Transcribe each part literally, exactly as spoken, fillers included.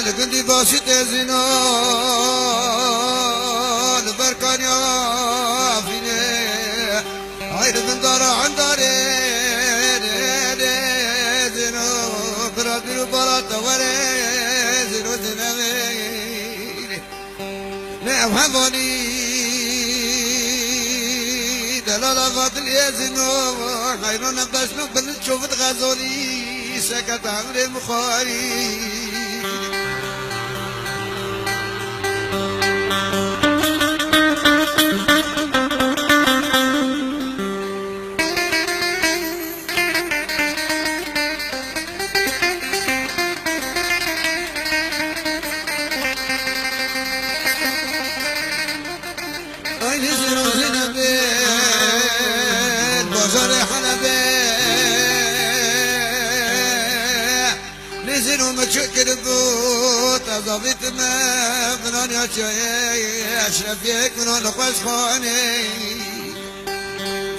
Li gundî Başî tê Zîno, li ber kaniya Efrînê. Ay li vindara Endarê, Zîno, bira dûr û bala te were, Zîno, Zîno, ne ev hevalî delala vadilê Zîno, xeyrana beşno bin çovit xezolî seket emrê mixwarî. Ay Zîno Zînebê, bajarê Helebê. Lê Zîno min çi kiribû, te zavîtime, binaniya çayê, Eşrefiyê kuna li xweşxanê.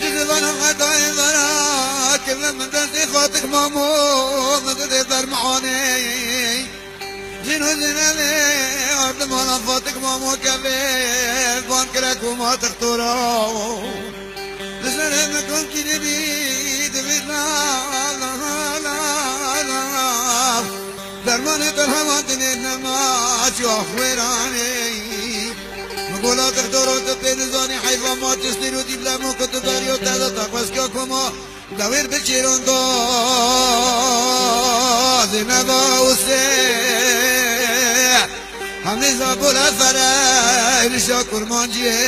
Ji zivanan xetayê vera, kirve min destê Fatik Mamo, min didê bermihanê. Zîno Zînebê, ardim ana Fatik Mamo kevê, van kire ku ma textora. Li serê min kom kîrî bî, divê la, la, la, la, la. Dermanê te hewa dinê nema, çiya xwêranê. Min gola dixtoro tu pê nizanî, heyfa ma tu stêr û dîblemo ku tu beriyo te de te xweşka koma. Dawêr bi çêron da, zêneva û sê. Hemî zabûra fere, êrişa kurmanciyê,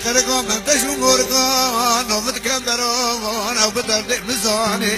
qirika menteş û morgan, navit kem berovan, ew bi derdê bizanê.